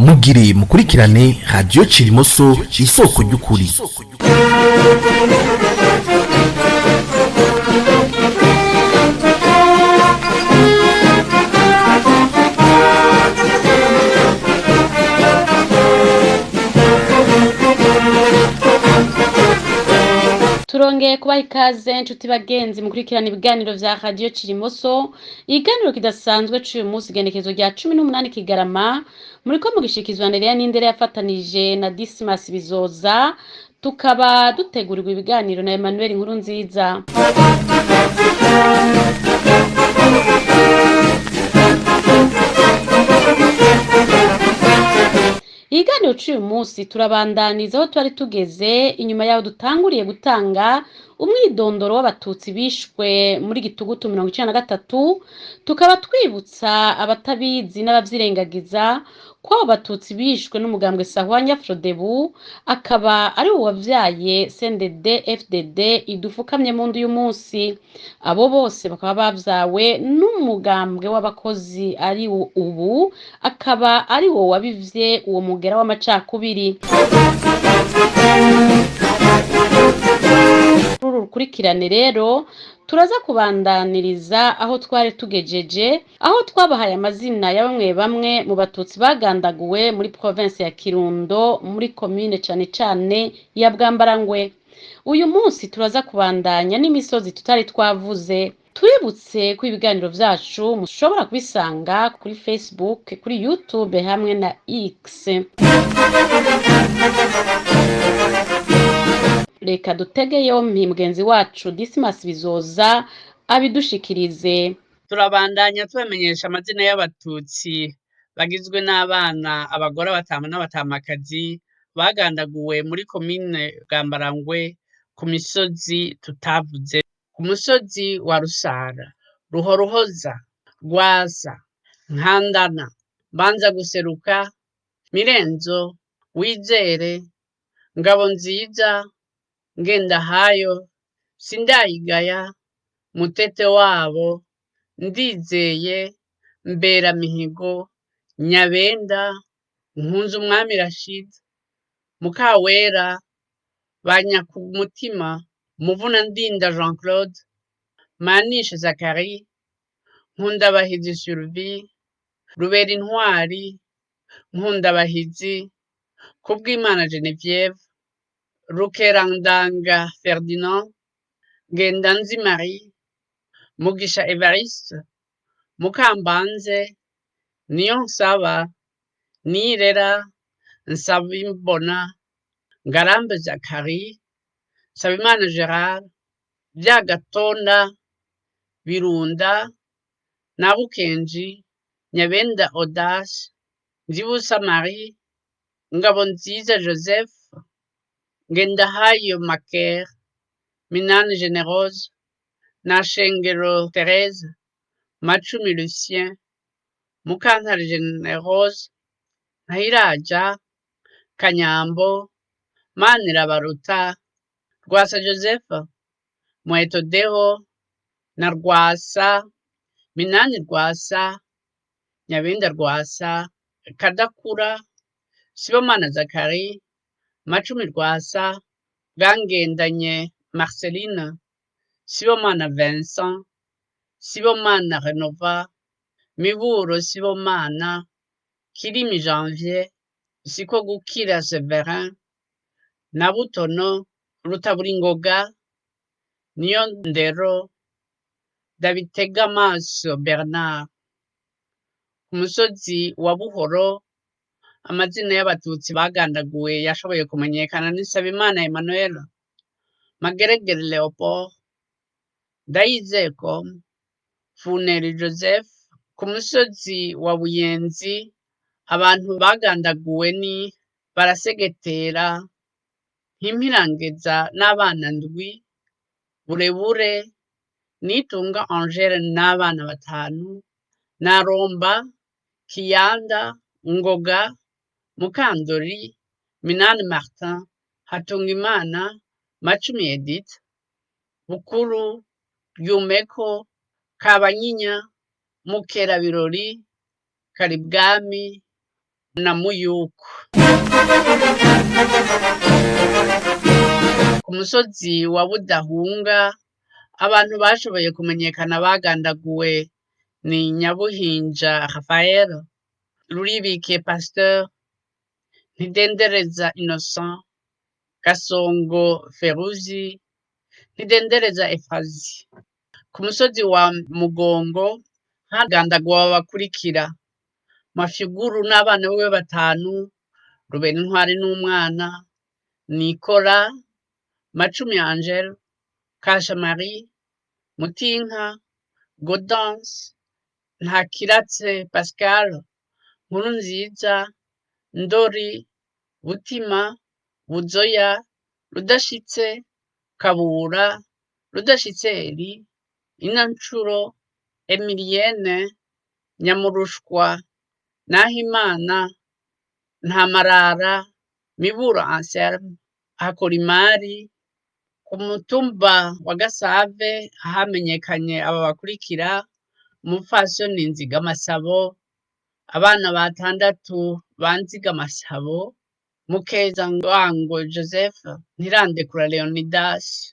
Mugire mukurikirane Radiyo Cirimoso, isoko ry'ukuri. Turongeye kubaha ikaze, nshuti bagenzi mukurikirana ibiganiro vya Radiyo Cirimoso. Ikiganiro kidasanzwe c'uyu munsi, igenekezo rya 18 Kigarama, muriko mugishikizwa na Eliya Nindere yafatanije na Dismas Bizoza, tukaba dutegurirwa ibiganiro na Emmanuel Nkuru Nziza. Ikiganiro c'uyu munsi turabandaniza aho twari tugeze inyuma yaho dutanguriye gutanga umwidondoro w'abatutsi bishwe muri Gitugutu 93, tukaba twibutsa abatabizi n'abavyirengagiza ko abo batutsi bishwe n'umugambwe Sahwanya Frodebu, akaba ari wo wavyaye CNDD FDD idufukamye mu ndu y'umunsi. Abo bose bakaba bavyawe n'umugambwe w'abakozi ari wo ubu, akaba ari wo wabivye uwo mugera w'amacakubiri. Kuri uru rukurikirane rero turaza kubandaniriza aho twari tugejeje, aho twabahaye amazina ya bamwe bamwe mu batutsi bagandaguwe muri province ya Kirundo, muri komine cane cane ya Bwambarangwe. Uyu munsi turaza kubandanya n'imisozi tutari twavuze. Tuributse ko ibiganiro vyacu mushobora kubisanga kuri Facebook, kuri YouTube hamwe na X. Reka dutege yompi mugenzi wacu Dismas Bizoza abidushikirize. Turabandanya tubamenyesha amazina y'abatutsi bagizwe n'abana, abagore, abatama n'abatamakazi bagandaguwe muri komine Bwambarangwe ku misozi tutavuze. Ku musozi wa Rusara, Ruhoruhoza, Rwasa, Nkandana, Mbanza guseruka, Mirenzo, Wizere, Ngabonziza, Ngendahayo, Sindayigaya, Mutete wabo, Ndizeye, Mberamihigo, Nyabenda, Nkunzumwami Rashid, Mukawera, Banyakumutima, Muvunandinda Jean Claude, Manisha Zacharie, Nkundabahizi Sylvie, Ruberintwari, Nkundabahizi, Kubwimana Genevieve, Rukerandanga Ferdinand, Ngendanzi Marie, Mugisha Evariste, Mukambanze, Niyonsaba, Nirera, Nsabimbona, Ngarambe Zacharie, Nsabimana Gerard, Byagatonda, Birunda, Nabukenji, Nyabenda Audace, Nzibusa Marie, Ngabonziza Joseph, Ngendahayo Maker, Minani Generose, Nashengero Therese, Macumi Lucien, Mukantare Generose, Ntahiraja, Kanyambo, Manirabaruta, Rwasa Joseph, Muheto Deo na Rwasa, Minani Rwasa, Nyabenda Rwasa, Kadakura, Sibomana Zacharie, Macumi Rwasa, Bwangendanye Marceline, Sibomana Vincent, Sibomana Renova, Miburo Sibomana, Kirimi Janvier, Sikogukira Severin, Nabutono, Rutaburingoga, Niyondero, Dabitegamaso Bernard. Ku musozi wa Buhoro, amazina y'abatutsi bagandaguwe yashoboye kumenyekana ni Nsabimana Emmanuel, Mageregere Leopold, Ndayizeko, Funeri Joseph. Ku musozi wa Buyenzi, abantu bagandaguwe ni Barasegetera, Ntimpirangeza n'abana ndwi, Burebure, Nitunga Angele n'abana batanu, Naromba, Kiyanda, Ngoga, Mukandori, Minani Martin, Hatungimana, Macumi Edith, Bukuru, Ryumeko, Kabanyinya, Mukerabirori, Karibwami. na Muyuku. Ku musozi wa Budahunga abantu bashoboye kumenyekana bagandaguwe ni Nyabuhinja Raphael, Ruribikiye Pasteur, Ntidendereza Innocent, Gasongo Feruzi, Ntidendereza Efrazi. Ku musozi wa Mugongo hagandaguwe aba bakurikira: Mafyuguru n'abana biwe batanu, Ruberintwari n'umwana, Nikora, Macumi Angel, Kasha Marie, Mutinka, Gaudence, Ntakiratse Pascal, Nkurunziza, Ndori, Butima, Buzoya, Rudashitse, Kabura, Rudashitse Eri, Inancuro, Emilienne, Nyamurushwa, Nahimana, Ntamarara, Miburo Anselme, Hakorimari. Ku mutumba wa Gasave hamenyekanye aba bakurikira: umupfasoni Nzigamasabo, abana batandatu ba Nzigamasabo, Mukezangango Joseph, Ntirandekura Leonidas.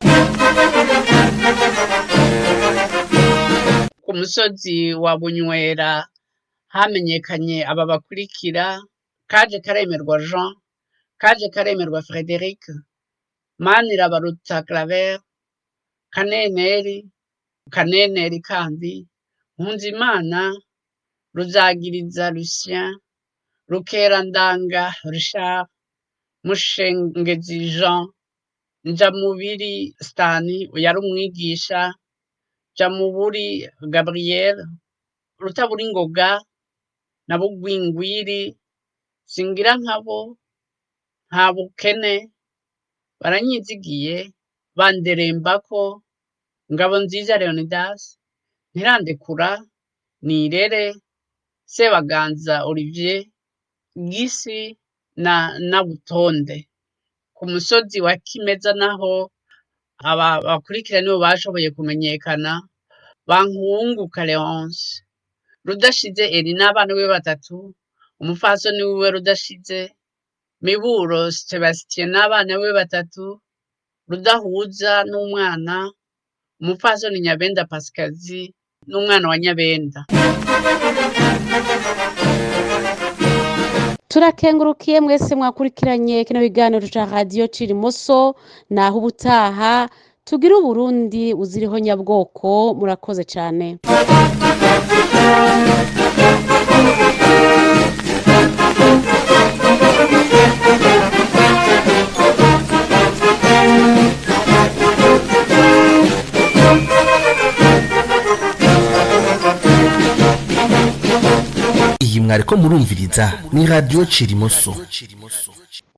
Ku musozi wa Bunywera hamenyekanye aba bakurikira: Kaje Karemerwa Jean, Kaje Karemerwa Frederic, Manirabaruta Claver, Kaneneri, Kaneneri kandi, Nkunzimana, Ruzagiriza Lucien, Rukerandanga Richard, Mushengezi Jean, Njamubiri Stani yari umwigisha, Jamuburi Gabriel, Rutaburingoga na Bugwingwiri, Singirankabo, Ntabukene, Baranyizigiye, Banderembako, Ngabonziza Leonidas, Ntirandekura, Nirere, Sebaganza Olivier, Gisi na Nabutonde. Ku musozi wa Kimeza naho aba bakurikira nibo bashoboye kumenyekana: Bankunguka Leonce, Rudashize Eri n'abana biwe batatu, umupfasoni wiwe Rudashize, Miburo Sebastien n'abana biwe batatu, Rudahuza n'umwana, umupfasoni Nyabenda Pasikazi n'umwana wa Nyabenda. Turakengurukiye mwese mwakurikiranye kino kiganiro ca radiyo Cirimoso. Naho ubutaha, tugire Uburundi buziriho nyabwoko. Murakoze cane. Iyi mwariko murumviriza ni radiyo Cirimoso.